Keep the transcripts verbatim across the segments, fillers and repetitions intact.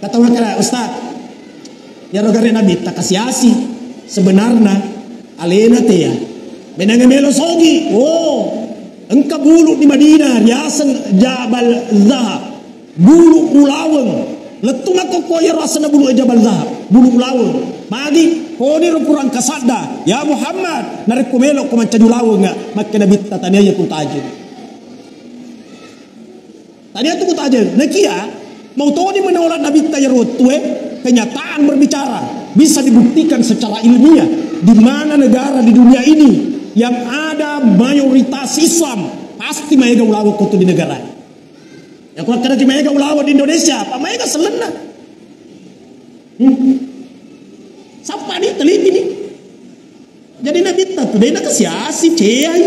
Kata makkeda, "Ustaz, iyaro gare' Nabitta kasi-asi, sebenarna alena tea. Menangnge melo sogi, oh, engka bulu di Madinah riaseng Jabal Zahab, bulu ulaweng. Lettu makkokko iyaro asenna bulu Jabal Zahab, bulu ulaweng. Magi, koniro pura engka sadda, ya Muhammad, narekko melo ko mancaji ulaweng, makkeda Nabitta tania iya kutajeng." Tadi itu kutajeng, nakia mau toni menolak Nabitta iyaro wettue, kenyataan berbicara, bisa dibuktikan secara ilmiah di mana negara di dunia ini yang ada mayoritas Islam pasti maega ulaweng ko tu di negara. Ya, ko akkeda ki maega ulaweng di Indonesia, apa maega sellenna? Hmm. Sappani, teliti ni. Jadi Nabitta tu de' nakasi-asi, ceai.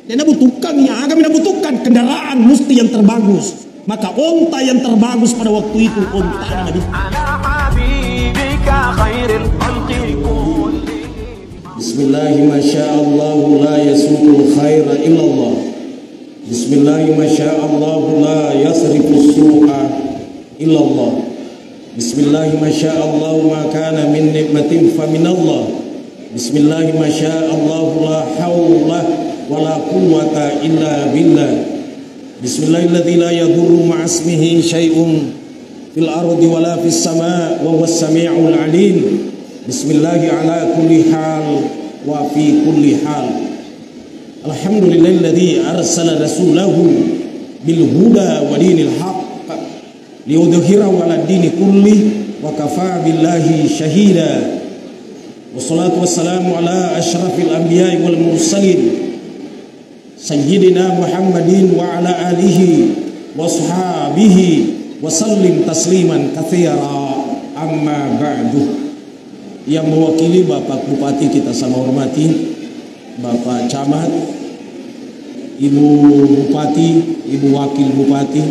De' nabutuhkan, ya, agami nabutuhkan kendaraan, mesti yang terbagus. Maka onta yang terbagus pada waktu itu onta Nabitta. على حبيبك خير الخلق كلهم. بسم الله ما شاء الله لا يسوق الخير إلا الله. بسم الله ما شاء الله لا يصرف السوء إلا الله. بسم الله ما شاء الله ما كان من نعمة فمن الله. بسم الله ما شاء الله لا حول ولا قوة إلا بالله. بسم الله الذي لا يضر مع اسمه شيء في الأرض ولا في السماء وهو السميع العليم. بسم الله على كل حال وفي كل حال. الحمد لله الذي أرسل رسوله بالهدى ودين الحق ليظهره على الدين كله وكفى بالله شهيدا. والصلاة والسلام على أشرف الأنبياء والمرسلين سيدنا محمد وعلى آله وأصحابه وسلم تسليما كثيرا. أما بعد. Yang mewakili Bapak Bupati kita sama hormati, Bapak Camat, Ibu Bupati, Ibu Wakil Bupati,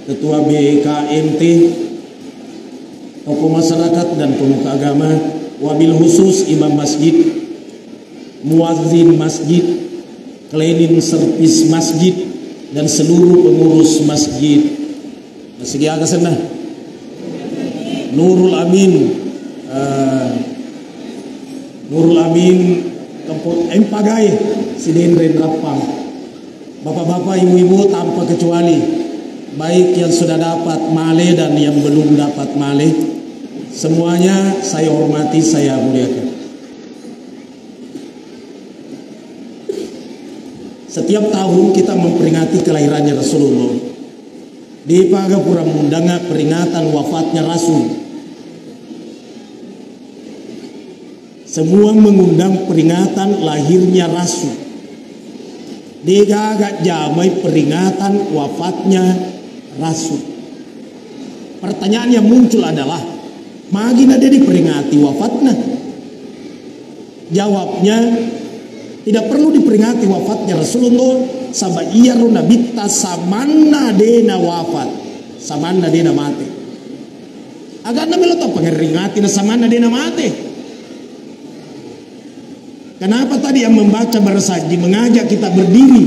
Ketua B K M T, tokoh masyarakat dan pemuka agama, wabil khusus imam masjid, muazzin masjid, cleaning service masjid, dan seluruh pengurus masjid. Masigi aga senna? Nurul Amin, eh, Nurul Amin, Kempo-, Empagai, Sidenreng Rappang. Bapak-bapak, ibu-ibu, tanpa kecuali, baik yang sudah dapat male dan yang belum dapat male, semuanya saya hormati, saya muliakan. Setiap tahun kita memperingati kelahirannya Rasulullah. De'pa aga pura mengundanga peringatan wafatnya Rasul. Semua mengundang peringatan lahirnya Rasul. De'gaga jamai peringatan wafatnya Rasul. Pertanyaan yang muncul adalah, magi na de' diperingati wafatna? Jawabnya, tidak perlu diperingati wafatnya Rasulullah, saba' iyaro Nabitta samanna de'na wafat, samanna de'na mate. Aganna melo tau pangeringati na samanna de'na mate. Kenapa tadi yang membaca barusan mengajak kita berdiri?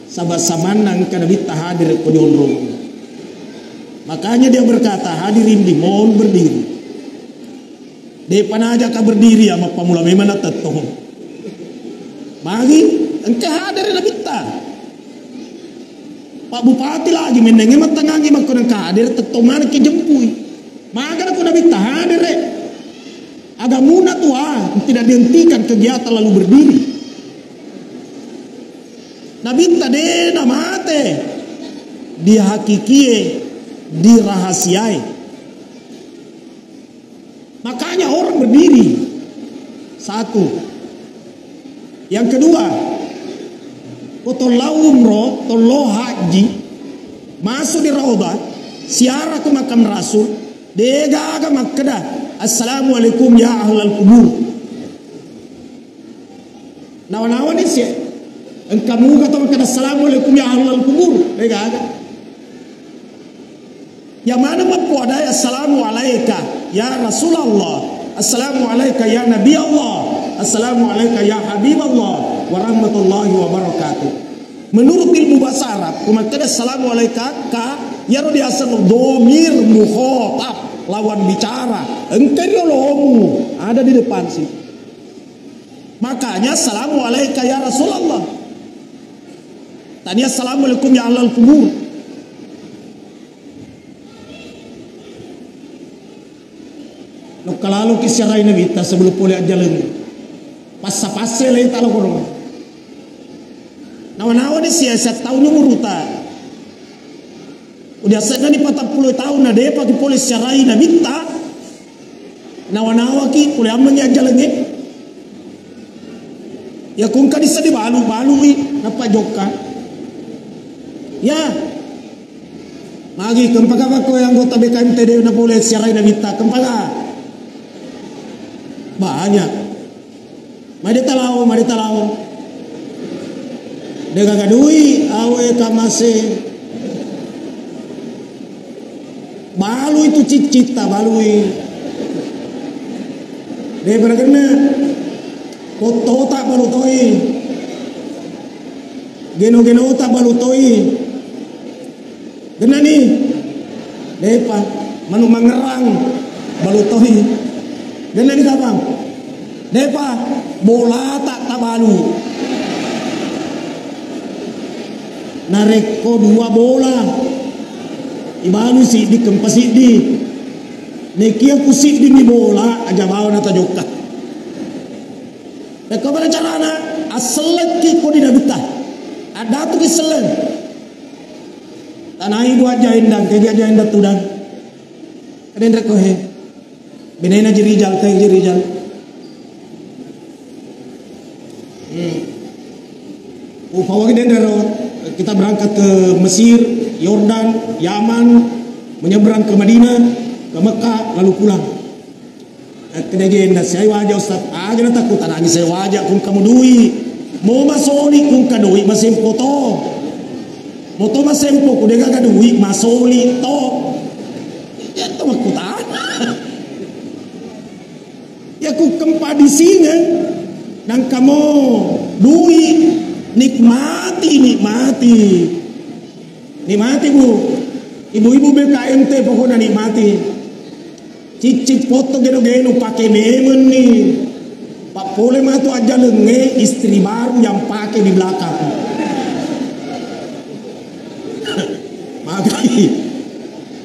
Saba' samanna engka Nabitta hadir ko di onrong. Makanya dia berkata, "Hadirin di mohon berdiri." De'pa najaka berdiri, ya, mappamula memang na tettong. Magi engka hadir Nabitta. Pak Bupati lagi mennengnge mattangangngi makko nengka hadir, tettong manekki jempui. Maga nako Nabitta hadir, eh. Agamuna tua tidak dihentikan kegiatan lalu berdiri. Nabitta de'na mate, dihakikie, dirahasiai. Makanya orang berdiri. Satu. Yang kedua, ko tollau umroh, tollau haji, masuk di Raudhah, ziarah ke makam Rasul, de'gaga makkeda, "Assalamualaikum ya ahlal kubur." Nawa-nawa ni si engka muga tau makkeda, "Assalamualaikum ya ahlal kubur." De'gaga. Yang mana mappuadai, "Assalamu alaika ya Rasulullah, assalamu alaika ya Nabi Allah, assalamu alaika ya Habib Allah, warahmatullahi wabarakatuh." Menurut ilmu bahasa Arab, ko makkeda, "Assalamu alaika," ka Iyaro diaseng domir mukhatab, lawan bicara. Engka riolomu, ada di depan situ. Makanya, "Assalamu alaika ya Rasulullah." Tania, "Assalamualaikum ya ahlal kubur." Lokka laloki siarai Nabitta sebelum pole ajjaleng. Passa-passa leta lokoro. Nawa-nawa ni sia-sia taunni umuruta. Udah sedani patappulo taun na depa ki pole siarai Nabitta. Nawa-nawaki pole ammengi ajjalengnge. Ya kungka dissa dibalu-balui nappa jokka. Ya. Magi kempaka pakko anggota B K M T D na pole siarai Nabitta, kempaka. Banyak. Made talao, made talao. Degaga dui, awe kamase. Balui tu ciccitta, balui. De beragenna. Pottota balutoi. Geno-genota balutoi. Gennani? Depa. Manu mangerang. Balutoi. Gennani kapang? Depa. Bolata tabalu. Narekko dua bola, ibalu siddi, kempa siddi. Nekia ku siddi ni bola, aja bawa na tajokka. Rekko bala carana, assellekki ko di Nabitta. Addatuki selleng. Tanai dua aja endang, kegi aja endang tudang. Kadang rekko he. Benena Haji Rijal, kai Haji Rijal. Hmm. Upawagi dendero, kita berangkat ke Mesir, Yordan, Yaman, menyeberang ke Madinah, ke Mekah, lalu pulang. Eh, kedegenda, saya waja Ustaz, aja na takut tanangi saya waja, kung kamu dui. Mau masoli, kung ka dui, masempo to. Mau to masempo, ku degaga dui, masoli to. Iya to makkutana. Ya ku kempa di sini, nangkamo dui, nikmati, nikmati. Nikmati, Bu. Ibu-ibu B K M T pokoknya nikmati. Cicip foto geno-geno pake memenni. Pak pole matu ajalengnge istri baru yang pakai di belakang. Magai.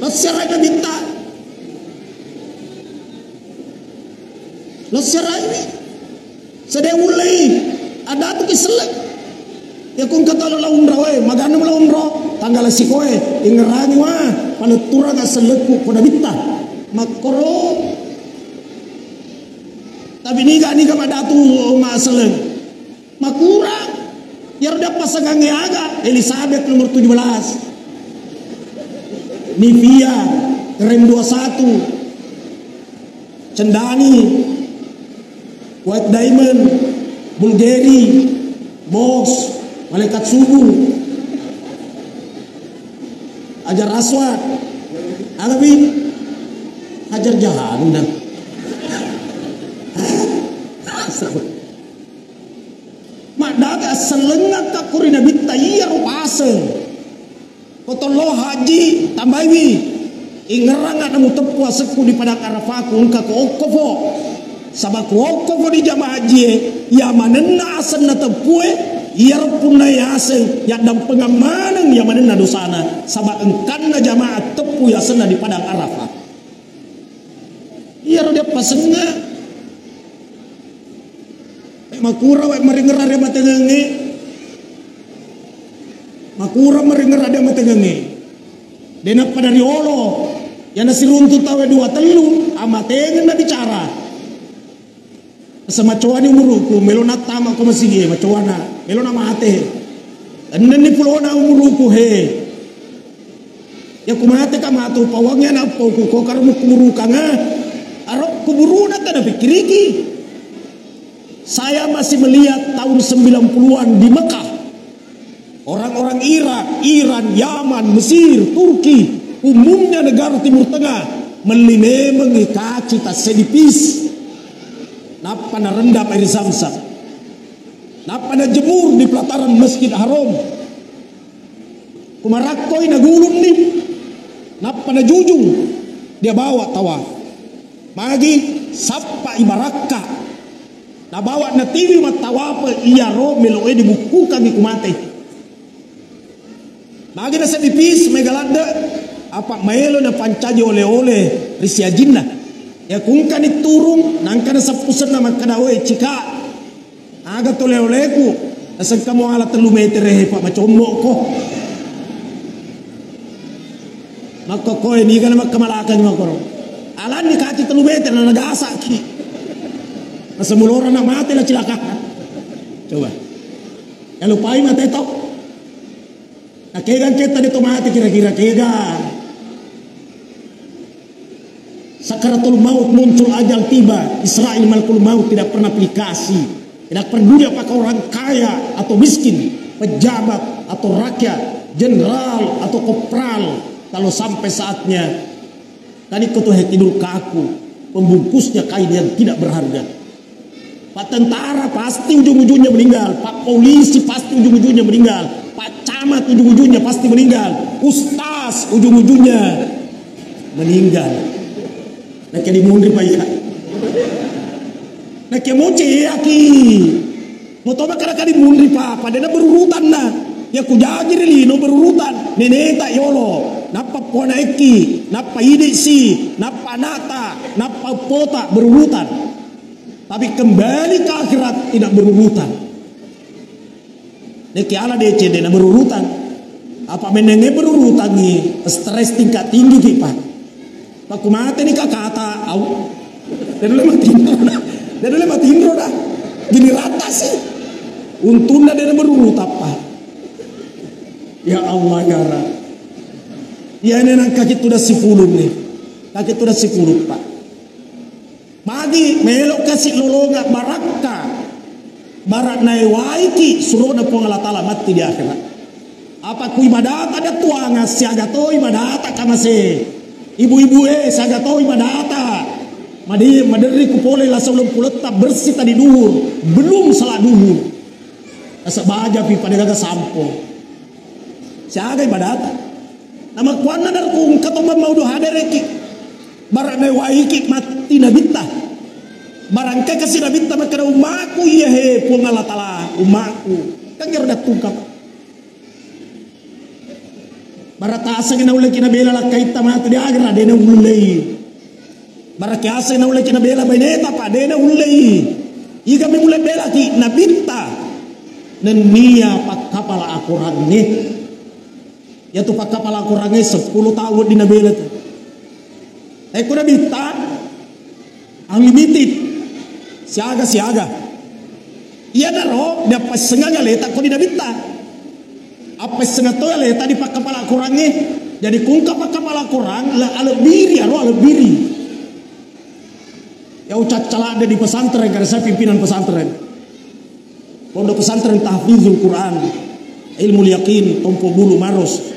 Lo serai Nabitta. Lo serai. Sede ullei, addatuki selleng. Ya kung kata lo la umrah wae, maganna la umrah, tanggal sikoe, ingerangi wa, paletturang sellekku ko Nabitta. Makkoro. Tapi niga-niga madatu ma selleng. Makurang. Yaro dia pasangangnge aga, Elizabeth nomor tujuh belas. Nivea, keren dua satu. Cendani, White Diamond, Bulgari, Boss, Malaikat Subuh, Hajar Aswad, aga pi? Hajar Jahanam. Maddata assellengnga ka kuri Nabitta iyaro paseng. Ko tollo haji, tambaiwi. Ingerrang ada muteppu asekku di padang Arafah, ku engka ko okkofo. Saba ku okkofo di jamaah haji e, iya manenna asenna teppue, iyaro punna yaseng, yaddampengang maneng iya manenna dosana. Saba engkanna jamaah teppu yasenna di padang Arafah. Iyaro dia pasengnge. Eh, makurang wae maringerra ri amatengengnge. Makurang maringerra ri amatengengnge. Denappa dari olo. Yana siruntu tawe dua tellu, amatengenna bicara. Asa macoani umuruku, melo nattama ko masigi, macoana, melo namate. Ennenni pulona umuruku, he. Ya kumateka matu pawangnge nappa ku kokar mukkuburukanga. Aro kuburuna tena pikiriki. Saya masih melihat tahun sembilan puluhan di Mekah. Orang-orang Irak, Iran, Yaman, Mesir, Turki, umumnya negara Timur Tengah, melli memengngi kaci tassedi pis. Nappa narendam air Zamzam. Nappa najemur di pelataran Masjid Haram. Kumarakkoi nagulunni. Nappa najujung dia bawa tawaf. Magi sappa ibarakka. Nabawa natiwi mattawape iyaro meloe dibukkukangngi ku mate. Magi nasedding pis mega ladde, apa maelo napancaji ole-ole ri siajinna. Ya kungkani turung, nangka naseppu senna makkeda, "Oe, cika, aga tole-oleku?" Nasengka muala tellu metere, Pak, macommo'ko. Makkokkoe, niga na makkamalakang makkoro. Alanni kaci tellu meter, na nagasaki. Nasemulora na mate, na cilaka. Coba. Ya lupai mate to. Na kega engketa de to mate kira-kira kega. Sakaratul maut muncul, ajal tiba. Israel malakul maut tidak pernah pilih kasih. Tidak peduli apakah orang kaya atau miskin, pejabat atau rakyat, jenderal atau kopral. Kalau sampai saatnya, kan ikut tuh tidur kaku, pembungkusnya kain yang tidak berharga. Pak tentara pasti ujung-ujungnya meninggal, Pak polisi pasti ujung-ujungnya meninggal, Pak camat ujung-ujungnya pasti meninggal, ustaz ujung-ujungnya meninggal. Nakke dimunri, Pak, iya. Nakke moce aki. Moto makkada dimunri, Pak, padana berurutan na. Ya kujaji ri lino berurutan. Neneta yolo, nappa puana eki, nappa idiksi, nappa anakta, nappa pota berurutan. Tapi kembali ke akhirat tidak berurutan. Deki ala deceng dena berurutan. Apa menenge berurutangi stres tingkat tinggi ki, Pak. Pakku mate ni kakata, au. Dena le matinro dah. Dena le matinro dah. Gini rata sih. Untungnya dena berurutan, Pak. Ya Allah ya Rabb. Ya ini nang kaki tudah sipulung nih. Kaki tudah sipulung, Pak. Magi melo kasi lolonga barakka, bara naewaiki surona Puang Allah Taala matti di akhirat. Apa ku ibadata dattuanga siaga to ibadata kamase. Ibu-ibu e siaga to ibadata. Made-, maderri ku pole lasa uleng puletta bersih tadi duhur. Belum salat duhur. Nasaba baja pi pada gaga sampo. Siaga ibadata. Namakkuannana rukung kato bang maudu hadereki. Bara naewaiki matti nabitta. Barangka kasi nabitta makkeda, "Ummaku iya he Puang Allah Taala, ummaku." Kan ero dattungka. Bara taseng naulleki nabela lakkaitta matu di akhirat, de naullei. Bara kiaseng naulleki nabela baineta, Pak, de naullei. Iga mi mulle belaki nabitta. Nennia pakkapala akorangnge. Yatu pakkapala akorangnge seppulo taung wedding nabela tu. Tapi ko nabitta unlimited. Siaga-siaga. Iyanaro diappassengang aleta ko di nabitta. Appassengang to aleta di pakkapala akorangnge. Jadi kungka pakkapala akorang, le-, alebbiri, aro alebbiri. Ya ucaccala de di pesantren, karena saya pimpinan pesantren. Pondok Pesantren Tahfizul Quran, Ilmul Yakin, Tompo Bulu, Maros.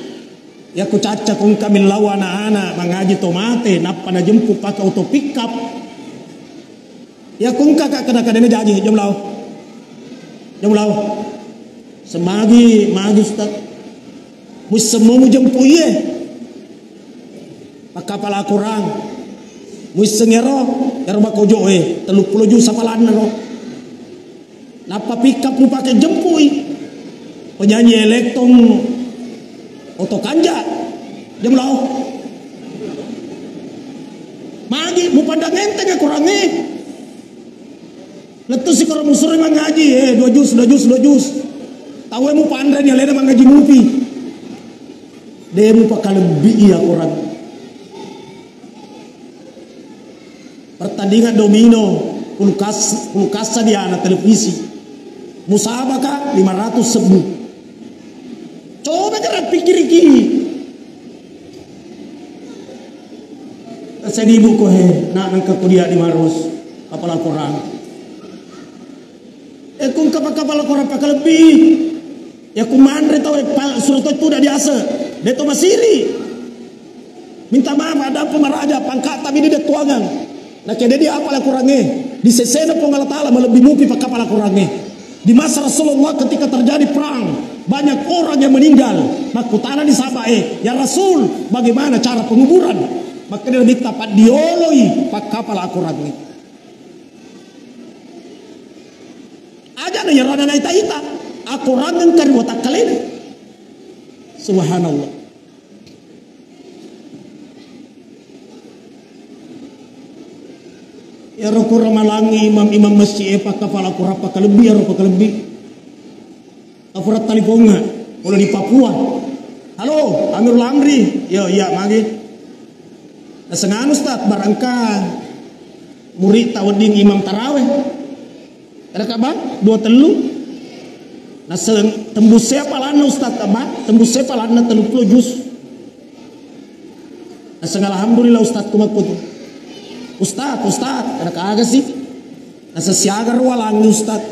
Yakko cacca kongka millau ana-ana mangaji to mate, nappa najempu pake oto pickup. Yakko engka ka kada-kadana jaji, jom lao. Jom lao. Semagi, magi Ustaz. Muissemmo mujempu iye. Pakkapala Korang. Muisseng ero, ero makojo e, telluppulo juz sapalanna ro. Nappa pickup mupake jempui. Penyanyi elektron oto kanja. Jam lao. Magi mupandang enteng Korangnge. Lettu sikoro musuroi mangaji, eh, dua juz, dua juz, dua juz. Tauwe mupanreni alena mangaji mupi. De mupakalebbi iya Korang. Pertandingan domino, kulkas, kulkasa diana, televisi. Musabaka lima ratus sebbu. Coba kira pikiriki. Sedibu ko he, nak nangka kuliah di Maros, kapala Korang. Eh, kung kapal-kapal Korang pakalebbi. Ya ku manre tau, eh, pa-, suro to tuda diase. De to masiri. Minta maaf, ada apa maraja, pangkat tapi dia tuangan. Nah, kede dia apa la Korangnge? Di sesena Puang Allah Taala malebbi mupi pakkapala Korangnge. Di masa Rasulullah ketika terjadi perang, Banyak orang yang meninggal. Makkutana di sahabat, "Eh, ya Rasul, bagaimana cara penguburan?" Makkeda Nabitta, "Paddioloi pakkapala akorangnge." Ajana iyaro ana naita-ita, akorang engka ri watakkalena. Subhanallah. Iyaro ko ramalangi imam-imam masjid e pakkapala akorang pakalebbi, iyaro pakalebbi. Apura talipongnga, pole di Papua. "Halo, Amirul Amri." "Yo, iya, magi." "Naseng anu, Ustaz, barangka murid ta wedding imam taraweh." Kada ka, Bang, dua tellu. Naseng tembus saya palanna, Ustaz, Abah, tembus saya palanna tellu puluh juz. Naseng, "Alhamdulillah, Ustaz, tu makkutu." "Ustaz, Ustaz," kada ka, "aga si?" Naseng, "Siaga ro walangi, Ustaz,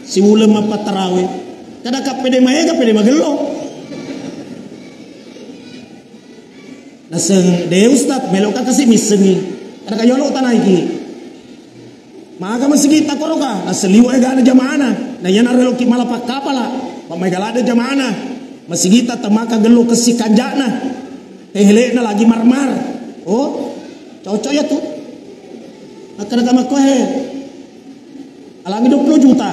siuleng mappattarawe." Kada ka, "Pede maega, pede magello." Naseng, "De, Ustaz, melo ka kasi missengi." Kada ka, "Yolo tanaiki." "Maga masigitta koroka?" Naseng, "Liwe' egana jamana. Na iyana reloki mala pakkapala, pammaega ladde jamana. Masigitta temaka gello kessi kanja'na. Tehele'na lagi marmar." "Oh, cocok ya tu." Makkeda ka makko, "He, alangi dua puluh juta."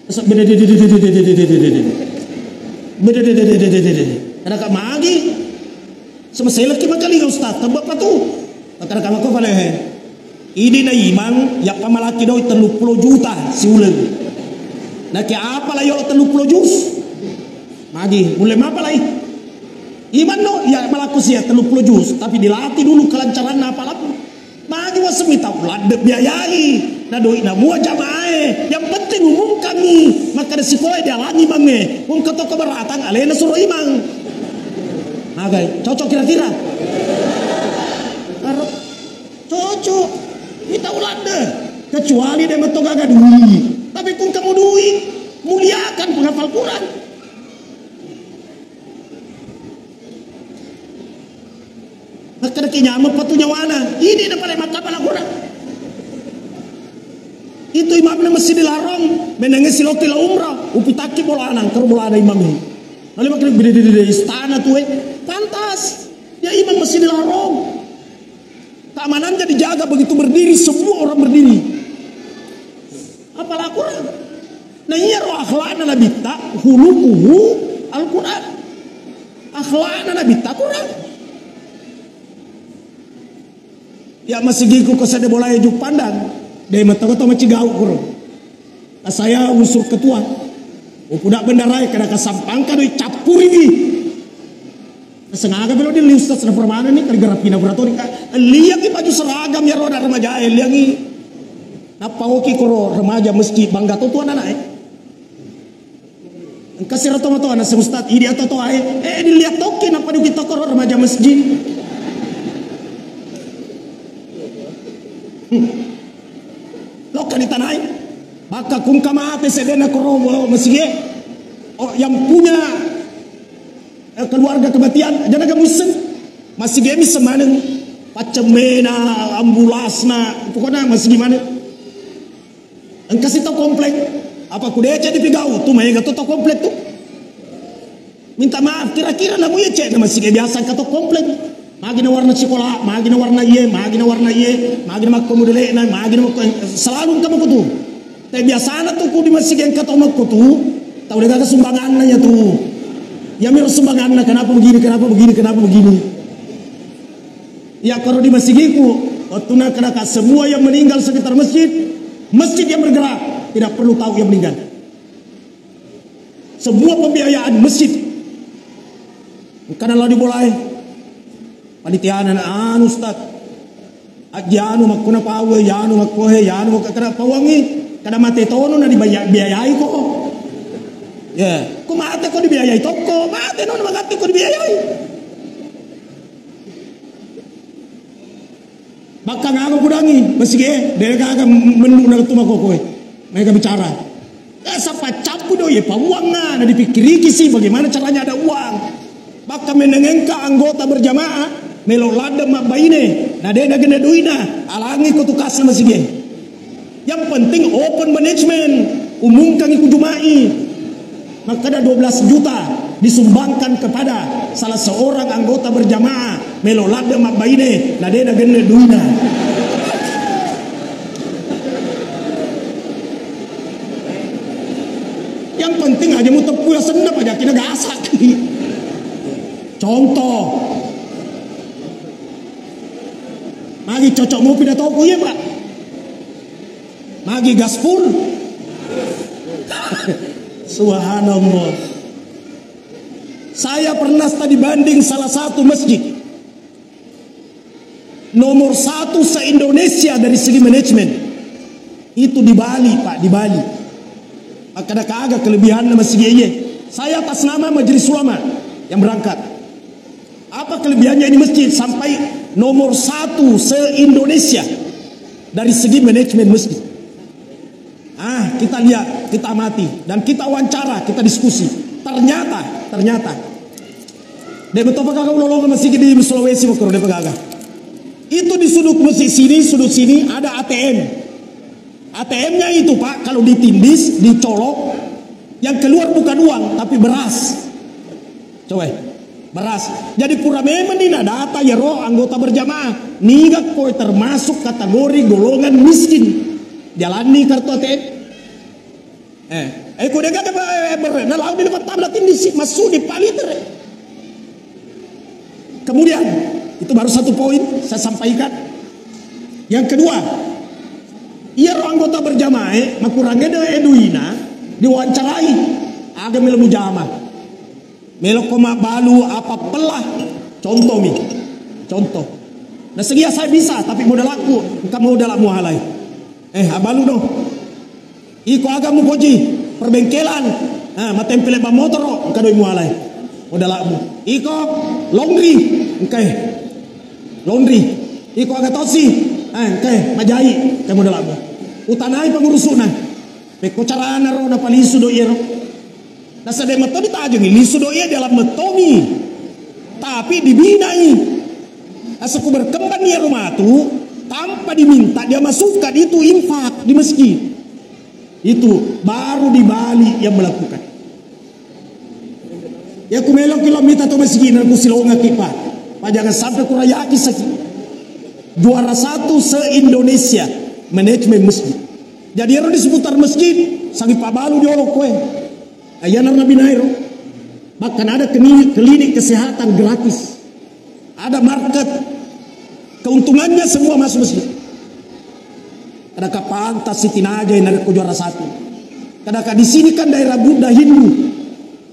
Terus bede, bede, kada ka, "Magi?" "Semaselekki makalinga, Ustaz, tebba patu." Makkeda ka makko pale, "He, idi na imang yappamalaki doi tellu puluh juta siuleng. Naki apa la yolo tellu puluh juz? Magi, mulle mapa lai? Imang no ya malakku sia tellu puluh juz, tapi dilatih dulu kelancaranna apalaku." Magi wasemmi tau ladde biayai, na doi na mua jamaah e. Yang penting umumkangi, makkeda sikoe dialangi imang e. Wong ketoko beratang, alena suro imang. Magai, cocok kira-kira? Karo, cocok. Mita uladde. Kecuali de metto gaga dui. Tapi kung kamu dui, muliakan penghafal Quran. Makkeda ki nyameng patu nyawana. Ini na pada makkapala Quran. Itu imamna Masjidil Haram, menengnge siloki la umrah, upitakki bolana, engka bolana imam ini. Lalu makkeda, "Bede, bede, bede, istana tu, eh." Pantas. Ya imam Masjidil Haram. Keamanannya dijaga begitu berdiri, semua orang berdiri. Apala Quran. Nah, iyaro akhlakna Nabitta, khuluquhu Al-Quran. Akhlakna Nabitta Quran. Ya masigiku ko sedde bolae Juppandang, de metto to macigau kuro. Saya unsur ketua. Upuda bendarae kada kasampangka doi cappuriki. Sengaga belo di ustaz na pura maneng ni kaligrafi na pura toni ka. Liangi baju seragam ya roda remaja e liangi. Nappa oki koro remaja masjid bangga to tuan anak e. Engka sira to matoa na se ustaz idi atau toa e. Eh dilihat toki nappa duki to koro remaja masjid. Hmm. Lokka ditanai. Bakka kungka mate sedena koro masjid e. Oh, yang punya eh, keluarga kematian, jana ga muisseng. Masigi misseng maneng. Paccemmena, ambulasna, pokokna masigi maneng. Engka si tau komplain, apa ku deceng dipigau, tu maega tu tau komplain tu. Minta maaf, kira-kira namu iya cek na masigi biasa engka tau komplain. Magi na warna sikola, magi na warna iye, magi na warna iye, magi na makko mudelekna, magi na makko, selalu engka mako tu. Tapi biasana tu ku di masigi engka tau makko tu, tau de gaga sumbanganna ya tu. Ya miro sumbanganna, kenapa begini, kenapa begini, kenapa begini. Ya koro di masigiku, waktu na kena semua yang meninggal sekitar masjid, masjid yang bergerak, tidak perlu tahu yang meninggal. Semua pembiayaan masjid. Karena lagi mulai panitiana na anu ustaz. Ajjanu makkuna pawe, yanu makkohe, yanu makkakara pawangi, kada mate tono na dibiayai ko. Ya, ko mate ko dibiayai tokko, mate no magatti ko dibiayai. Bakka ngago kudangi, masige, de gaga mennu na tu makokoe. Mereka bicara. Eh, sappa cappu do ye pauangnga, na dipikkiriki si bagaimana caranya ada uang. Bakka menengengka anggota berjamaah, melo ladde mabbaine, na de nagena duina, alangi ko tukasna masige. Yang penting open management, umumkangi ku jumai. Makkeda dua belas juta disumbangkan kepada salah seorang anggota berjamaah, melo ladde mabbaine, na de nagenne duina. Yang penting aja muteppu asenna, pajaki nagasak. Contoh, magi cocok mopi datoku, iya, Pak? Magi gaspur? Subhanallah. Saya pernah study banding salah satu masjid nomor satu se-Indonesia dari segi manajemen. Itu di Bali, Pak, di Bali. Makkeda aga kelebihanna masjid iye? Saya atas nama Majelis Ulama yang berangkat. Apa kelebihannya ini masjid sampai nomor satu se-Indonesia dari segi manajemen masjid? Ah, kita lihat, kita amati, dan kita wawancara, kita diskusi. Ternyata, ternyata, de' betul apa kagak ulolong masjid di Sulawesi, makro de' apa kagak. Itu di sudut masjid sini, sudut sini ada A T M. A T M-nya itu, Pak, kalau ditindis, dicolok, yang keluar bukan uang, tapi beras. Coba, beras. Jadi pura memang ni nadata yero anggota berjamaah. Niga koe termasuk kategori golongan miskin. Jalani kartu A T M. Eh, eh, ko de' gaga, eh, ber-, na lau di tempat tabla tindisi, masuk di palitere. Kemudian, itu baru satu poin saya sampaikan. Yang kedua, iyaro anggota berjamaah, eh, makurangnya de-, eh, duina, diwawancarai. Aga melo mujama. Melokko mabbalu apa pella? Contoh mi. Contoh. Nah, segia saya bisa, tapi modal aku, engka modal muhalai. Eh, abalu no. Iko aga mupoji perbengkelan. Ah, matempele ban motoro, engka doi mualai. Modalakmu. Iko laundry, engkai. Laundry. Iko aga tosi, ah, engkai majai, engkai modalakmu. Utanai pangurusuna. Pekko carana ro napalisu doi ero. Nasaba metto ditajengi lisu doi di alam mettomi. Tapi dibinai. Aseku berkembang ero matu tanpa diminta dia masukkan itu infak di masjid. Itu baru di Bali yang melakukan. Ya, ku melo ki lo mita to masigi na ku silonga ki, Pak. Pak, jangan sampai kurayaki saki. Juara satu se-Indonesia manajemen masjid. Jadi ero di seputar masjid, sagi pabalu di olok kue. Ayana Nabi Nairo. Bahkan ada klinik, klinik kesehatan gratis. Ada market. Keuntungannya semua masuk masjid. Kadaka pantas Siti Najah yang narekko juara satu. Kadaka di sini kan daerah Buddha Hindu.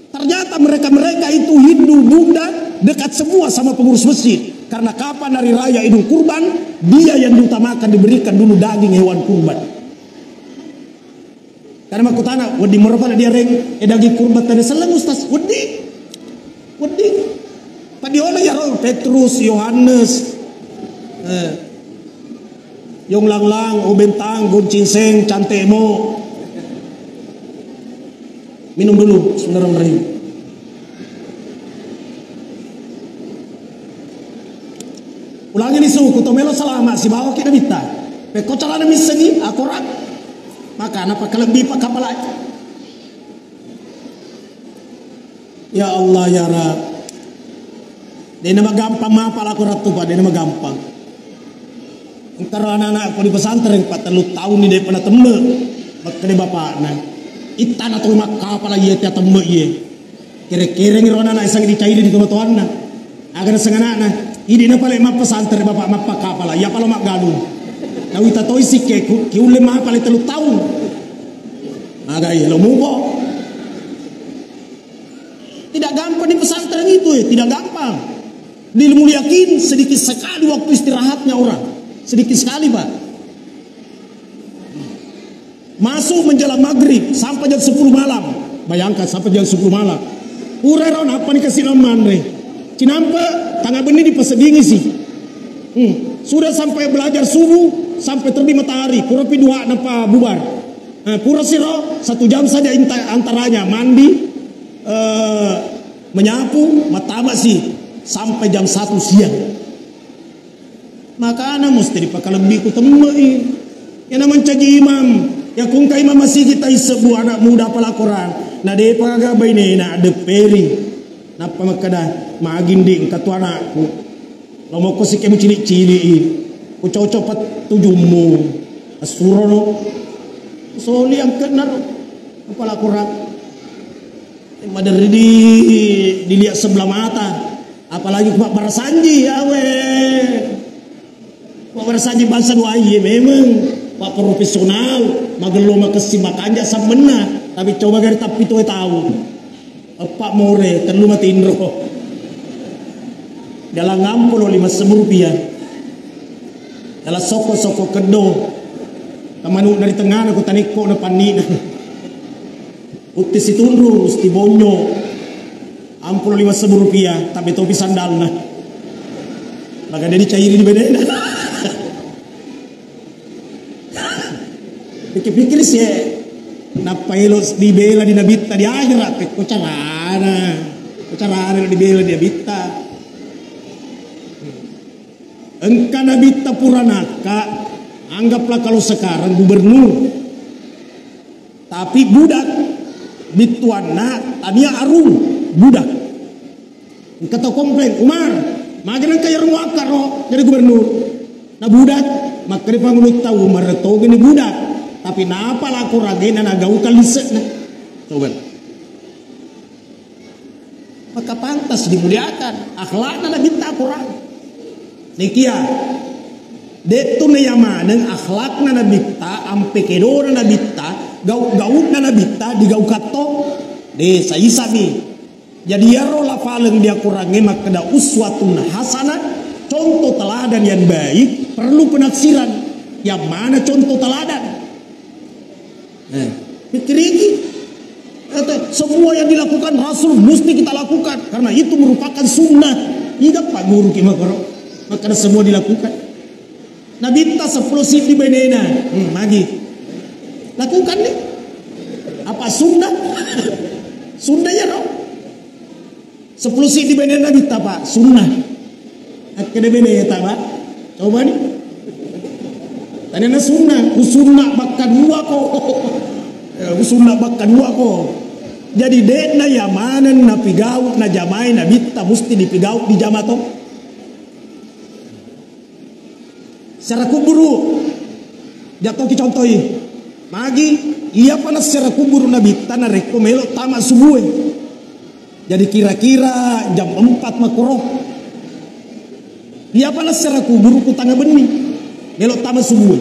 Ternyata mereka-mereka itu Hindu Buddha dekat semua sama pengurus masjid. Karena kapan hari raya Idul Kurban, dia yang diutamakan diberikan dulu daging hewan kurban. Karena makkutana, wedding moro pada diareng, eh, daging kurban tadi seleng, Ustaz. Wedding. Wedding. Padiola ya ro, Petrus, Yohanes, eh, Yong Langlang, Obentang, Goncing Seng, Cantemo. Minum dulu, Bismillahirrahmanirrahim. Ulangi lisu, ku to melo salama, sibawa ki nabitta. Pekko carana missengi, akorang. Makana pakalebbi pakkapalai. Ya Allah, ya Rabb. Dena magampang mapala ko rattu, Pak, dena magampang. Engkaro anak-anak ko di pesantren, Pak, tellu taun ni depa natemme. Makkeda bapakna. Ittana to makkapala iya tia temme iye. Kere-kereng ro anak-anak sang dicairi di tomatoanna. Aga naseng anakna, idi na pale mappesantere bapak mappakapala, iya pala maggalung. Nawita toi sikkeku, kiulle mapale tellu taun. Aga iya lo mubo. Tidak gampang di pesantren itu, eh, tidak gampang. Di Muliakin sedikit sekali waktu istirahatnya orang. Sedikit sekali, Pak. Masuk menjelang maghrib sampai jam sepuluh malam. Bayangkan, sampai jam sepuluh malam. Pura ro nappa ni kasi manre. Cinampe tangga benni dipaseddingi si. Hmm. Sudah sampai belajar subuh sampai terbit matahari, pura pi dua nappa bubar. Eh, pura siro satu jam saja inta-, antaranya mandi, eh, menyapu, mattama si sampai jam satu siang. Makana musti dipakalebbi ku temme'i. Iyana mancaji imam, Ya kungkai mamasigi taissebbu anak muda apala Quran, na depa gaga bainena adepperi. Nappa makkeda, "Magi ndi, engka tu anakku. Lo mokko sikemu cili-cili i. Ku cocok pattujummu. Assurono. Soli angkenna ro. Apala Quran. Maderri di, dilihat sebelah mata. Apalagi ku mabbarasanji, awe." Mabbarasanji bangsa dua iye memeng, Pak, profesional, magello makessi makanja sammenna, tapi coba gari tappi toe tau. Eppa more, tellu matinro. Dalam amplop lima sebbu rupiah. Dalam soko-soko keddo. Kamanu dari tengah na ku tanekko na pannina. Utti situnru, usti bonyo. Amplop lima sebbu rupiah, tapi topi sandalna. Maka dia dicairi di benena. Pikir-pikir sih, nappa elo dibela di nabitta di akhirat, ko carana, ko carana dibela di nabitta. Engka nabitta pura nakka, anggaplah kalau sekarang gubernur. Tapi budak, bittuanna tania arung, budak. Engka tau komplain, "Umar, magi nengka iyaro muakkaro jadi gubernur?" Na budak, makkeda pangulu tau, "Umar togeni budak." Tapi napa laku ragena nagaukan lisekna? Coba. Maka pantas dimuliakan akhlakna nabitta Quran. Nikia, dettu na yamaneng akhlakna nabitta, ampe kedona nabitta, gau-gauna nabitta digaukan to. De, saisami. Jadi iyaro lafaleng di Qurangnge makkeda uswatun hasanah, contoh teladan yang baik, perlu penafsiran. Yang mana contoh teladan? Eh, pikiriki. Kata, semua yang dilakukan Rasul mesti kita lakukan karena itu merupakan sunnah. Iga Pak Guru ki makoro. Maka semua dilakukan. Nabitta sepuluh siddi benena. Hmm, magi. Lakukan nih. Apa sunnah? Sunnah ya, no? Sepuluh siddi bene Nabitta, Pak, sunnah. Akkeda bene ta, Pak. Coba ni. Tadi na sunnah, ku sunnah bakka dua ko. Eh, ku sunnah bakka dua ko. Jadi de'na ya maneng napigau na jamai Nabitta musti dipigau di jama to. Siara kuburu, jatoki contoi. Magi, iyapa nassiara kuburu Nabitta narekko melo tama subue. Jadi kira-kira jam empat makkoro. Iyapa nassiara kuburu ku tanga benni. Melo tama subue.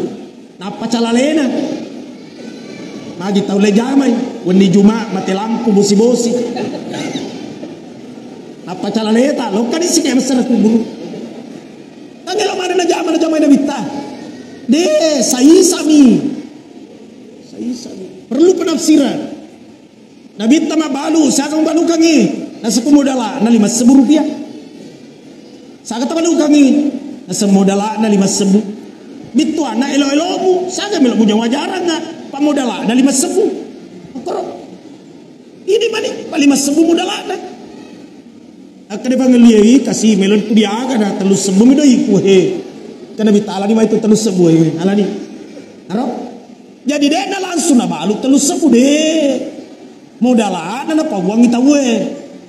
Nappa calalena. Magi tau le jamai, wenni Juma mate lampu bosi-bosi. Nappa calaleta, lokka di sike nassiara kuburu. Tangelo mana najama najamai Nabitta. De, saisami. Saisami. Perlu penafsiran. Nabitta mabbalu, siaga mubalukangngi? Naseppu modala na lima sebbu rupiah. Siaga tabalukangngi? Naseppu modala na lima sebbu. Bittuanna elo-elomu, siaga melo punya wajaranna, pa modala na lima sebbu. Makkoro. Ini mani, pa lima sebbu modala na. Akkeda pangelliai, kasi melo tu diaga na tellu sebbu mi doi ku he. Kena bitala ni mai tu tellu sebbu he, alani. Aro? Jadi de'na langsung nabalu tellu sebbu de. Modalana napauangngi tauwe.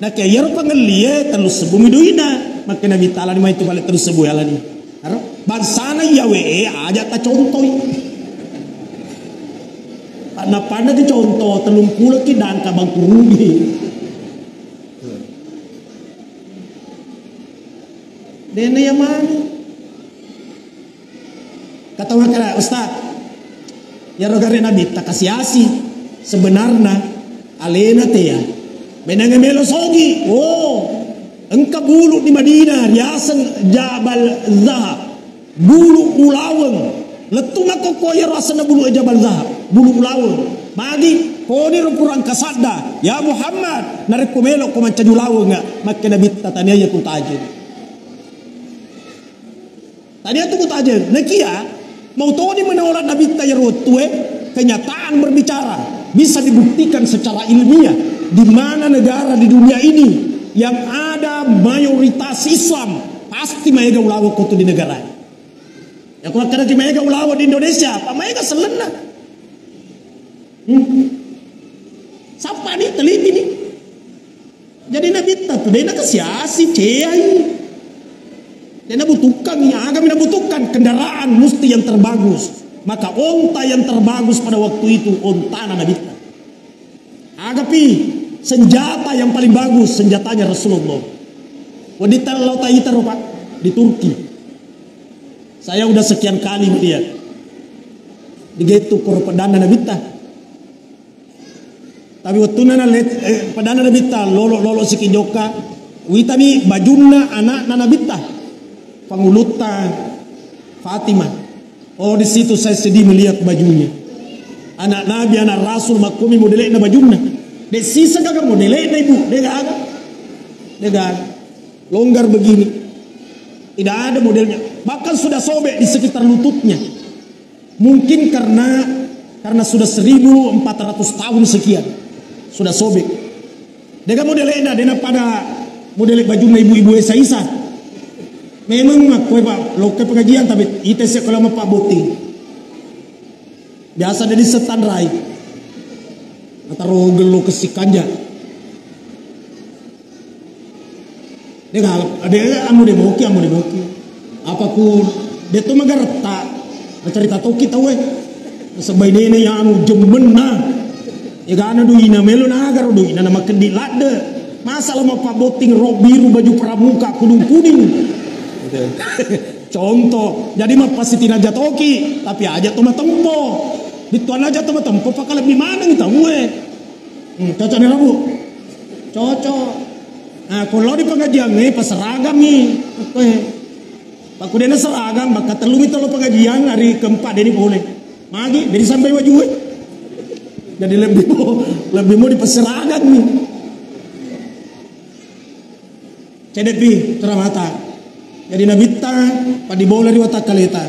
Nakia iyaro pangellie tellu sebbu mi doina. Makkeda bitala ni mai tu bale tellu sebbu alani. Aro? Bangsana iyawe e aja tacontoi. Panna-panna ki contoh tellung pulo ki dangka bangkurugi. De'na ya manu. Kata makkeda, "Ustaz, iyaro gare Nabitta kasi-asi sebenarna alena tea. Menangnge melo sogi." Oh, engka bulu di Madinah riaseng Jabal Zahab. Bulu ulaweng. Lettu makkokko iyaro asenna bulu Jabal Zahab. Bulu ulaweng. Magi, koni ro purang kasadda. "Ya Muhammad, narekko melo ko mancaji ulaweng, makke Nabitta tania iya tu tajeng." Tadi itu kutajeng, nakia mau toni menolak Nabitta iyaro wettue, kenyataan berbicara, bisa dibuktikan secara ilmiah di mana negara di dunia ini yang ada mayoritas Islam pasti maega ulaweng ko tu di negara. Ya, ko akkeda ki maega ulaweng di Indonesia, apa maega sellenna? Hmm. Sappani, teliti ni. Jadi Nabitta tu dena kasiasi, ceai. Dena butuhkan, ya, agami nabutuhkan kendaraan mesti yang terbagus. Maka onta yang terbagus pada waktu itu ontana Nabitta. Agapi senjata yang paling bagus, senjatanya Rasulullah. Wedding tau lao taita ro, Pak, di Turki. Saya udah sekian kali melihat. Digettu koro pedanna Nabitta. Tapi wettunna na let-, eh, pedanna Nabitta lolo-lolo siki jokka, witani bajunna anakna Nabitta. Pangulutta Fatimah. Oh, di situ saya sedih melihat bajunya. Anak Nabi, anak Rasul, makkomi modele'na bajunna. De' siseng gaga modele'na, Ibu, de' gaga. De' gaga. Longgar begini. Tidak ada modelnya. Bahkan sudah sobek di sekitar lututnya. Mungkin karena, karena sudah seribu empat ratus tahun sekian. Sudah sobek. De' gaga modele'na, de' na pada modele' bajunna ibu-ibu e saisa. Memang makkoe, Pak, lokka pengajian, tapi ita sia kalau mau Pak Botting. Biasa de' disetanrai. Ataro gello kessi kanja. De' galak, de' anu de' boki, anu de' boki. Apa ku de' to magaretta. Cerita toki tau e. Sebainene ya anu jemmenna. Egana duina melo nagaro duina na makeddi ladde. Masa lo mau Pak Botting rok biru baju pramuka kudung kuning. Contoh, jadi mappasitinaja toki, tapi aja to matempo. Bittuanna aja to matempo, pakalebbi maneng tau e. Hmm, cocok nih, Rabu? Cocok. Nah, kalau di pengajian nih, pas seragam nih. Oke. Pak, ku de' na seragam, bakka tellu mi tolo pengajian, hari keempat de' ni boleh. Magi, de' ni sampai wajue. Jadi lebih mau, lebih mau dipasseragam nih. Cedde'pi, teramata. Jadi Nabitta, padibola ri watakkaleta.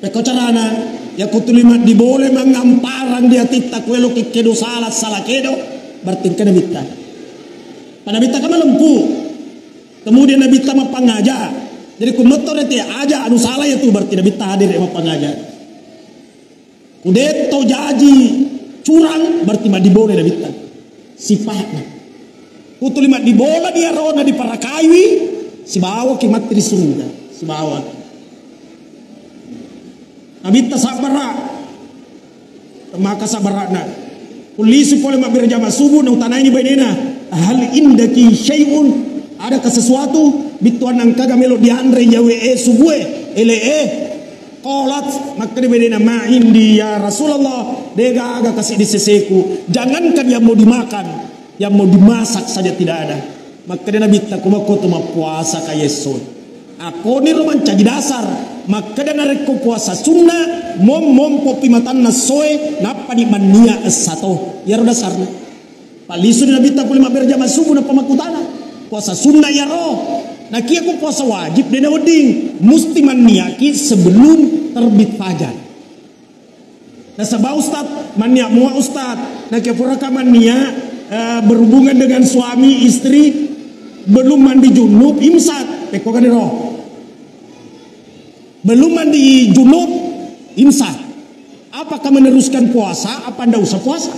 Pekko carana, yakko tuli maddibola mangamparang di atitta, kuelo kekkedo salah, salah kedo, berarti engka Nabitta. Pada Nabitta kan malempu. Kemudian Nabitta mappangaja. Jadi ku metto rete aja anu salah ya tu, berarti Nabitta hadir ya mappangaja. Ku de' to jaji curang, berarti maddibola Nabitta. Sifatna. Ku tuli maddibola ni arona diparakaiwi, sibawa ki matti ri surga. Sibawa. Nabitta sabbara. Maka sabbara'na. Ku lisu pole mabbere jama subuh, na utanaini bainena. Hal indaki syai'un? Adakah sesuatu? Bittuanna engkaga melo dianre yawe e subuh e, ele e. Qalat, makkeda bainena, "Ma indi ya Rasulullah, de' gaga kasi di seseku, jangankan yang mau dimakan, yang mau dimasak saja tidak ada." Makkeda Nabitta, "Ko makko to mappuasa ka yesso. Akkoniro mancaji dasar." Makkeda narekko puasa sunna, mom-, mompopi matanna essoe, nappani mannia essato. Iyaro dasarna. Pallisuni Nabitta pole mabbere jama subuh nappa makkutana. Puasa sunna iyaro. Nakia ko puasa wajib de' nawedding. Musti manniaki sebelum terbit fajar. Nasaba Ustaz, mannia mua Ustaz. Nakia puraka mannia, eh, berhubungan dengan suami istri belum mandi junub, imsak. Pekko kan ro. Belum mandi junub, imsak. Apakah meneruskan puasa apa ndak usah puasa?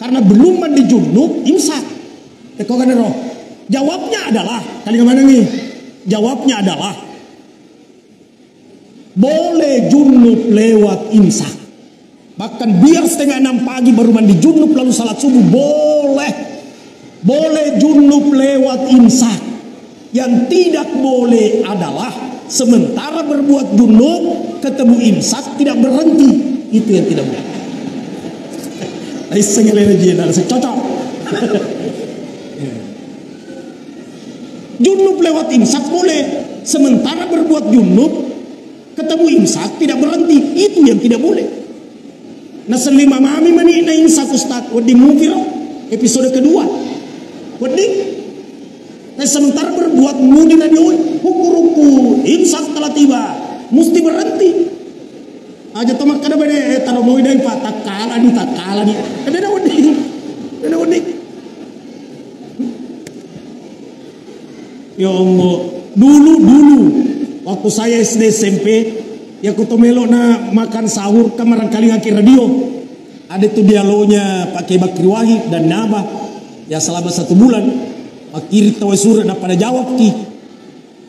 Karena belum mandi junub, imsak. Teko kan ro? Jawabnya adalah, kali mana nih? Jawabnya adalah boleh junub lewat imsak. Bahkan biar setengah enam pagi baru mandi junub lalu salat subuh, boleh. Boleh junub lewat imsak. Yang tidak boleh adalah sementara berbuat junub ketemu imsak tidak berhenti. Itu yang tidak boleh. Ai, sengaja lagi, nah, cocok. Junub lewat imsak boleh. Sementara berbuat junub ketemu imsak tidak berhenti, itu yang tidak boleh. Naselli mamami mani na imsak, Ustaz, wedding mukiro episode kedua. Wedding. Nah, sementara berbuat mudi radio, hukuruku, imsak telah tiba, mesti berhenti. Aja to makkeda bede, eh, taro moi dai, Pak, takkala ni, takkala ni. Eh, beda wedding. Beda wedding. Ya Allah, dulu, dulu, waktu saya S D S M P, ya, ku to melo na makan sahur, kan marangkalingaki radio. Ada tu dialognya Pak Kiai Bakri Wahid dan Naba, ya, selama satu bulan, makkiring tawwe surat, na pada jawabki.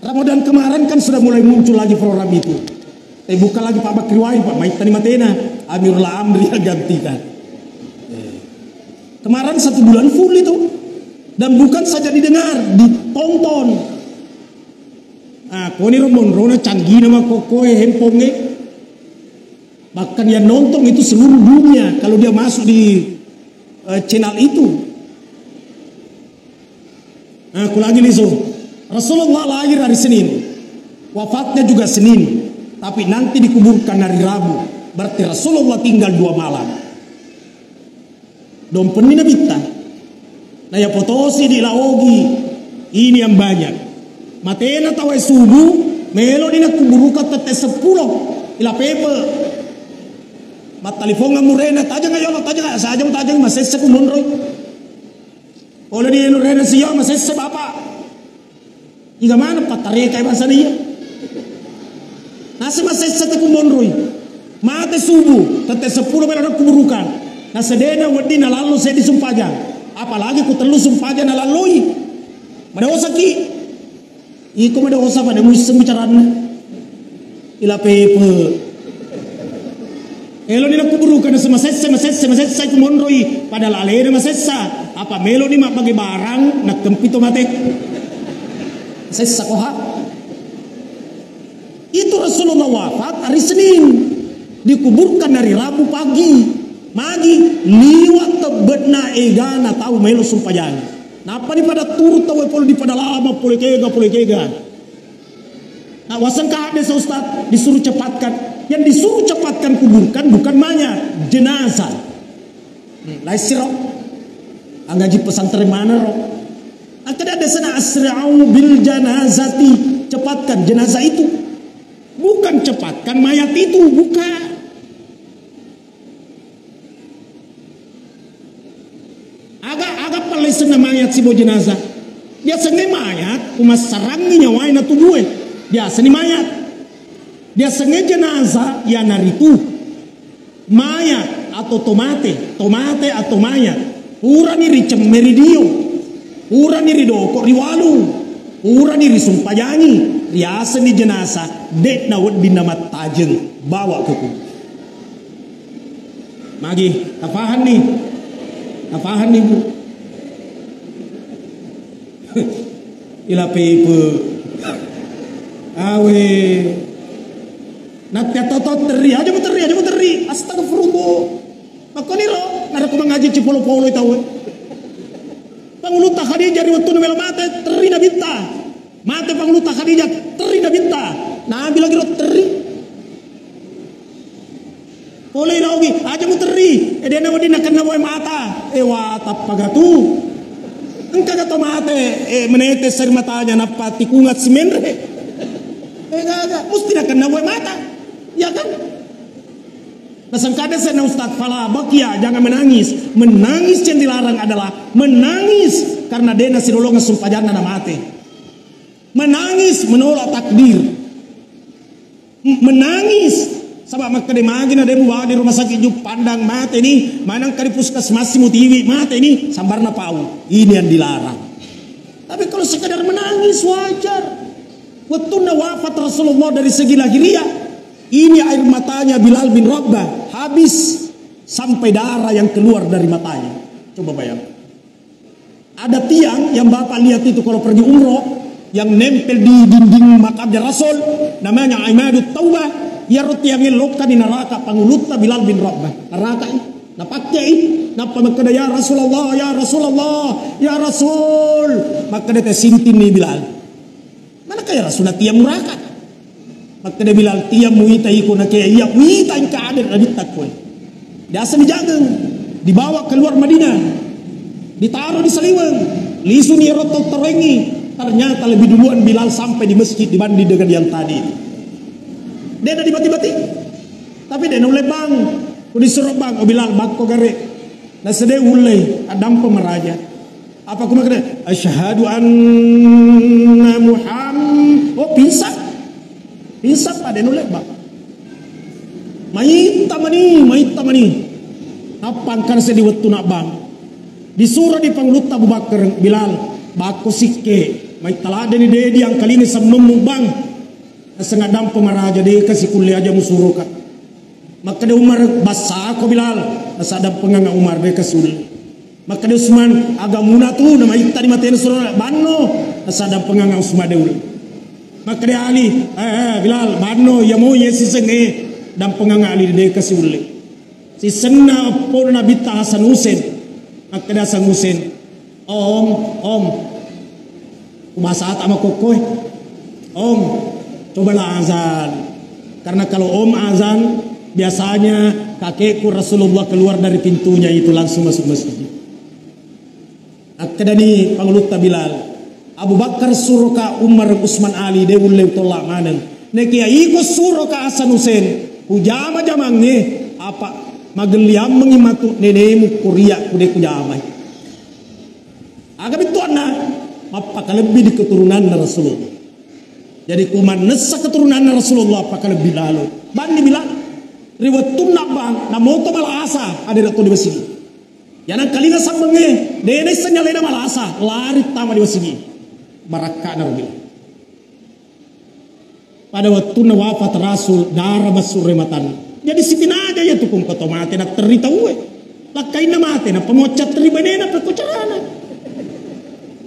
Ramadan kemarin kan sudah mulai muncul lagi program itu. Eh, bukan lagi Pak Bakri Wahid, Pak, maittani matena, Amirul Amri yang gantikan. Eh. Kemarin satu bulan full itu. Dan bukan saja didengar, ditonton. Ah, koni ro monrona canggih nama kokoe handphone. Bahkan yang nonton itu seluruh dunia kalau dia masuk di, eh, channel itu. Nah, aku lagi liso. Rasulullah lahir hari Senin. Wafatnya juga Senin. Tapi nanti dikuburkan hari Rabu. Berarti Rasulullah tinggal dua malam. Dompenni Nabitta. Na yapotosi dilaogi, ini yang banyak. Matena tawwe subuh, meloni nakkuburukang tette seppulo. Ila pepe. Mattalifongang murena, tajang ayo, tajang, saja tajang, masessa ku monroi. Pole di nurena sio, masessa bapak. Iga maneng pattarekai bangsana iya. Nasi masessa te ku monroi. Mate subuh, tette seppulo melo nakkuburukang. Nasedena wedding nalallo seddi sumpajang. Apalagi ku tellu sumpajang nalalloi. Madosaki. Iko madosa pada muisseng bicaranna. Ila pepe. Eloni nakkuburukang, masessa, masessa, masessa ku monroi. Padahal alena masessa. Apa meloni mabbage barang, nakkempi to mate. Masessa koha. Itu Rasulullah wafat hari Senin. Dikuburkan hari Rabu pagi. Magi liwa' tebbe'na egana tau melo sumpajang. Nappani pada turu tau pole di pada lama, pole kega, pole kega. Nah, waseng kade sa Ustaz, disuruh cepatkan. Yang disuruh cepatkan kuburkan bukan mayat, jenazah. Hmm, laissiro. Angaji pesantren mana ro? Angkada ada sana asri'u bil janazati, cepatkan jenazah itu. Bukan cepatkan mayat itu, bukan. Aga, aga pallesenna mayat sibo jenazah. Biasanya mayat, umassarangi nyawai na tubue. Biasanya mayat. Biasanya jenazah, ya naritu. Mayat atau tomate, tomate atau mayat. Purani ricemme ri dio. Purani ridoko ri walung. Purani risumpajangi. Riaseni jenazah, de'na wedding namattajeng. Bawa ke kubur. Magi, tapahanni? Tapahanni, Bu? Ila pepe. Awe. Nakke toto terri, aja mu terri, aja mu terri. Astagfirullah. Makkoniro, narekko mangaji cipolo-polo tau. Pangulutta Khadijah ri wettunna melo mate, terri Nabitta. Mate Pangulutta Khadijah, terri Nabitta. Nabi lagi ro terri. Pole iraogi, aja mu terri. E, dena wedding nakenna wae mata. E, wa, tappa gatu. Engka gato mate, e, menete seri matanya, nappa tikungat simenre. E, gaga, musti nakenna wae mata. Ya kan? Nasengkada sana Ustaz, fala bakia, jangan menangis. Menangis yang dilarang adalah menangis karena dena silolongan sumpajanna na mate. Menangis menolak takdir. M-, menangis. Saba makkeda magi na demu bawa di rumah sakit Juppandang mate ni, manang kari puskesmas mutiwi mate ni, sambarna pau. Ini yang dilarang. Tapi kalau sekedar menangis wajar. Wettunna wafat Rasulullah dari segi lahiriah, ini air matanya Bilal bin Rabah habis sampai darah yang keluar dari matanya. Coba bayangkan. Ada tiang yang Bapak lihat itu kalau pergi umroh, yang nempel di dinding makamnya Rasul, namanya Imadut Taubah. Iyaro tiang e lokka di neraka pangulutta Bilal bin Rabah. Neraka i, napakke i, nappa makkeda, "Ya Rasulullah, ya Rasulullah, ya Rasul." Makkeda te sintinni Bilal. Manakah ya Rasul, tiang muraka? Makkeda Bilal, tiang muita iko nakea iya, muita engka ada Nabitta koe. Biasa dijageng, dibawa keluar Madinah, ditaruh di saliweng, lisuni ero tau taroengi. Ternyata lebih duluan Bilal sampai di masjid dibanding dengan yang tadi. Dena dibati-bati, tapi dena ulle bang. Ku disuruh bang, oh Bilal, bakko gare. Nasede ulle, adampa maraja. Apa ku makkeda, "Asyhadu anna Muhammad." Oh, pingsan. Pingsan pada nulle, Pak. Maitta mani, maitta mani. Nappa engkana seddi wettu nabbang. Disuro di Pangulutta Abu Bakar, "Bilal, bakko sikke, maitta laddeni de diangkalinga semmemmu bang. Naseng addampeng maraja, deka sikulle aja musuroka." Makkeda Umar, "Bassako Bilal, naseng addampengang Umar, deka siulle." Makkeda Usman, "Aga muna tu, namaittani matena suro banno, naseng addampengang Usman de ulle." Makkeda Ali, "Eh, eh, Bilal, banno, iya mo iya siseng, eh, dampengang Ali, deka siulle." Sisenna eppona Nabitta Hasan Husen. Makkeda Hasan Husen, "Om, Om, ku bahasa tak makokkoe. Om, cobalah azan. Karena kalau Om azan, biasanya kakekku Rasulullah keluar dari pintunya itu langsung masuk masjid." Akkedani Pangulutta Bilal, "Abu Bakar suroka, Umar, Usman, Ali, de ulle utolla maneng. Nekia iko suroka Hasan Husen, kujama-jamangnge, apa magelliammengi matu nenemu koria kude kujamai." Aga bettuanna? Mappakalebbi di keturunanna Rasulullah. Jadi ku mannessa keturunanna Rasulullah, pakalebbi lalo. Banni Bilal, ri wettunna bang, namoto malasa, ada to di masigi. Yana kalina sambengnge, de naissenni alena malasa, lari tama di masigi. Barakka'na ro Bilal. Pada wettunna wafat Rasul, dara bassurre matanna. Jadi sitinaja iya tu kungko to mate na terri tauwe. Lakkainna mate, nappa mocca terri bainena, pekko carana.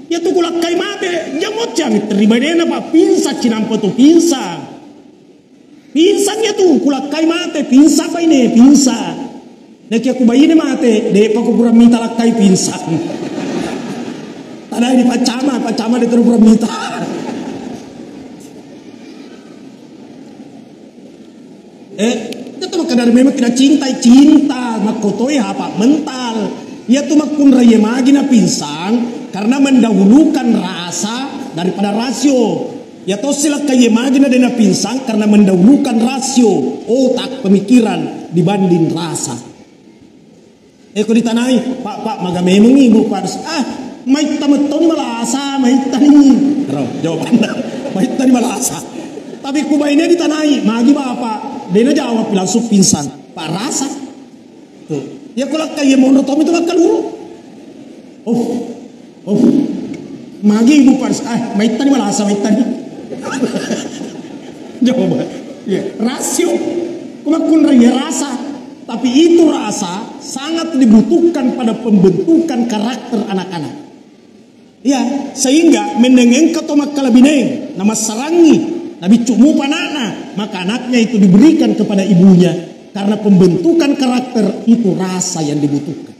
Iya tu kulakkai mate, jamocca mi terri bainena, pa pingsan, cinampa tu pingsan. Pingsan iya tu, kulakkai mate, pingsan baine, pingsan. Nakia ku baine mate, depa ku pura mita lakkai pingsan. Tadai di paccama, paccama de terus pura mita. Eh, itu makkeda memang tidak cinta, cinta, makkotoi apa mental. Iya tu makkunrai magi na pingsan karena mendahulukan rasa daripada rasio. Iya tosi lakkai magi na dena pingsan karena mendahulukan rasio, otak, pemikiran dibanding rasa. Eh, ko ditanai, "Pak, Pak, maga memeng ibu, Pak?" "Ah, maitta mettoni malasa, maittani." Ero jawabanna, "Maittani malasa." Tapi ku baine ditanai, "Magi bapak?" Dena jawab, langsung pingsan. Pak rasa. Tuh. Iya ko lakkai monro tomi tu makkaluru. Oh. Oh, magi ibu pars-, ah, maittani malasa, maittani. Coba. Ya, rasio. Kumakkunrai ya rasa. Tapi itu rasa sangat dibutuhkan pada pembentukan karakter anak-anak. Ya, sehingga mennengeng engka to makkalabineng, namassarangi, nabiccu mupa anakna, maka anaknya itu diberikan kepada ibunya. Karena pembentukan karakter itu rasa yang dibutuhkan.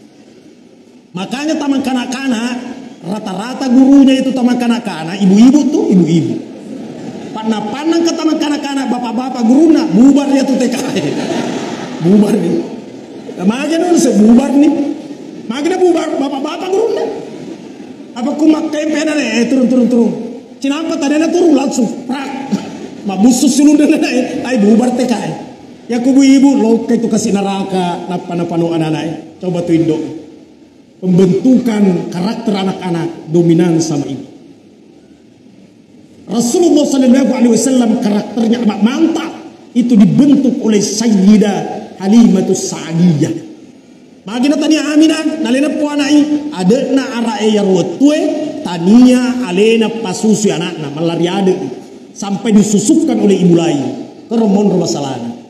Makanya taman kanak-kanak, rata-rata gurunya itu taman kanak-kanak, ibu-ibu tuh, ibu-ibu. Panna-panna ke taman kanak-kanak, bapak-bapak guruna, bubar ya tuh T K. Bubar nih. Nah, magi nu se bubar nih. Magi na bubar, bapak-bapak guruna. Apa ku makkempe na, eh, turun, turun, turun. Cinampa tadi na turun langsung, prak. Mabussu sulunda na, eh, ai bubar T K. Ya ku bu ibu, loka itu kasih neraka, napa-napa no anak-anak, eh. Coba tuh Indo. Pembentukan karakter anak-anak dominan sama ibu. Rasulullah sallallahu alaihi wasallam karakternya amat mantap, itu dibentuk oleh Sayyidah Halimatus Sa'diyah. Magi na tania Aminah, nalena puanai, adekna ara e yaro wettue, tania alena pasusui anakna, mallari adek, sampai disusukkan oleh ibu lain, kero monro masalahna.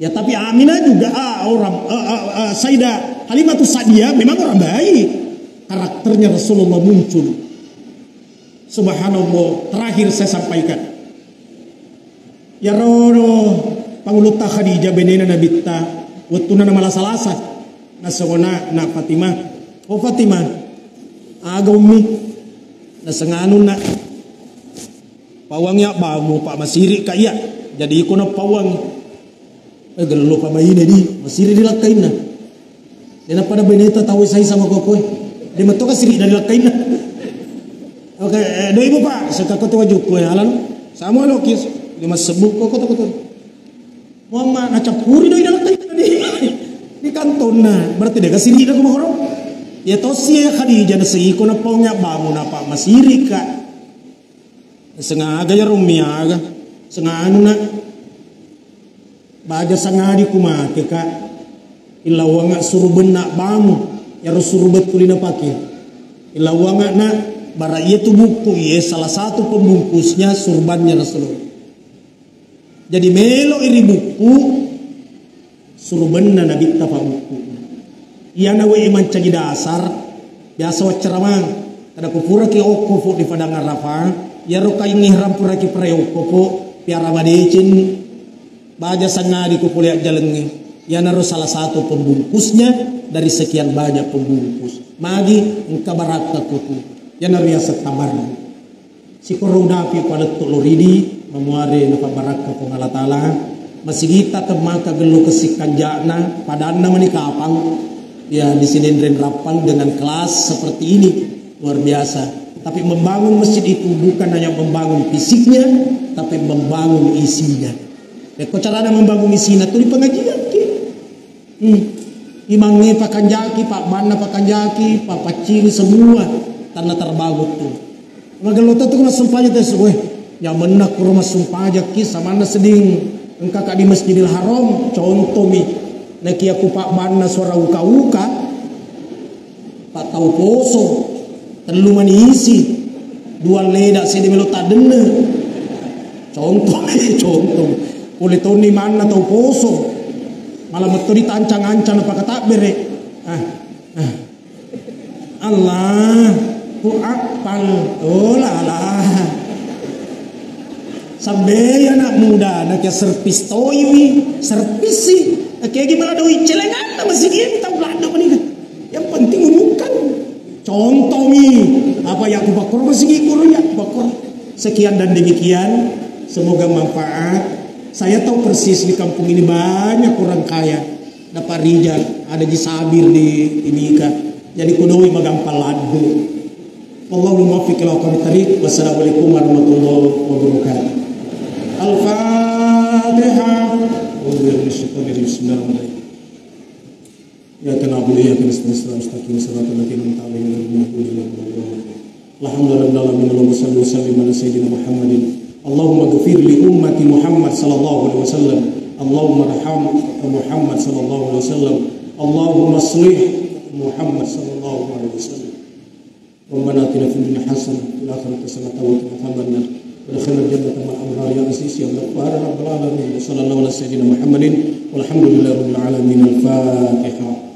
Ya, tapi Aminah juga, ah, orang, eh, eh, eh, Sayyidah Halimatus Sa'diyah memang orang baik. Karakternya Rasulullah muncul. Subhanallah, terakhir saya sampaikan. Ya rono Pangulutta Khadijah benena Nabitta, wettuna namalasa-lasa. Nasengona na Fatimah. Oh Fatimah, aga ummi? Nasenganu nak. Pawang ya bamu pak masiri ka iya. Jadi iko na pawang. Eh, gello pamaine di, masiri di lakkainna. Dena pada beneta tau sai sama kokoe. De metto ka siri dari lakkainna. Oke, eh, do ibu pak, sekako tu wajukku ya alan. Sama lo kis, di masebbu koko to koko. Muhammad nacappuri do ida lakkainna di. Di kantonna, berarti de ka siri da ko mahoro. Ya tosi ya Khadijah na seiko na pawang ya bamu na pak masiri ka. Sengaga ya rummi aga. Senganu nak. Baja sangadi ku mate ka. Illauanga surubenna bamu, iyaro surubeng tuli napake. Illauanga na, bara iya tu buku iye salah satu pembungkusnya surbannya Rasulullah. Jadi melo iri buku surubenna Nabitta pabbuku. Iyana we mancaji dasar, biasa wacceramang. Kada kupuraki okko fu di Padang Arafah, iyaro kaingi rampuraki pare okko fu, piara madeceng, baja sangadi ku pole ajjalengnge. Iyanaro salah satu pembungkusnya dari sekian banyak pembungkus. Magi engka barakka kutu. Iyanaro riaseng tabarruk. Sikorong dapi palettu loridi, mamuare napabarakka Puang Allah Ta'ala. Masigita temmaka gello kessikkanja'na, padanna mani kapang. Ya, di Sinenreng Rappang dengan kelas seperti ini. Luar biasa. Tapi membangun masjid itu bukan hanya membangun fisiknya, tapi membangun isinya. Rekko carana membangun isina tu di pengajian ki. Hmm. Imangnge pakanjaki, pabbanna pakanjaki, papaccing semua tanah terbangun tu. Magello tu massumpajang tu, weh, nyamenna kuro massumpajang ki samanna seding engka ka di Masjidil Haram, contoh mi. Nakia ku pabbanna suara uka-uka, Pak tau poso, tellu manisi, dua leda seddi melo taddenne. Contoh, contoh. Pole tonni manna tau poso. Malah metto ditancang-ancang napakatabbere. Ah, ah. Allah, ku akpal. Oh la la. Sambe anak muda, nakia servis toiwi, servis si. Nakia gimana doi celenganna masih dia tau lada meninggal. Yang penting umumkan. Contoh mi, apa yang aku bakor masih guru ya bakor. Sekian dan demikian, semoga manfaat. Saya tahu persis di kampung ini banyak orang kaya. Dapat rijal, ada Ji Sabir di Timika. Jadi kudoi magampang laddu. Wallahul muwaffiq ila aqwamit thariq. Wassalamualaikum warahmatullahi wabarakatuh. Al-Fatihah. Bismillahirrahmanirrahim. Iyyaka na'budu wa iyyaka nasta'in, ihdinas siratal mustaqim, siratal ladzina an'amta 'alaihim, ghairil maghdubi 'alaihim waladdallin. Alhamdulillahirabbil alamin, Allahumma shalli wa sallim ala sayyidina Muhammadin. Allahumma ighfir li ummati Muhammad sallallahu alaihi wasallam. Allahumma arham Muhammad sallallahu alaihi wasallam. Allahumma aslih Muhammad sallallahu alaihi wasallam. Rabbana atina fid dunya hasanah wa fil akhirati hasanah wa qina adzabannar. Wa adkhilnal jannata ma'al abrar ya aziz ya ghaffar ya rabbal alamin. Wa sallallahu ala sayyidina Muhammadin walhamdulillahi rabbil alamin. Al-Fatihah.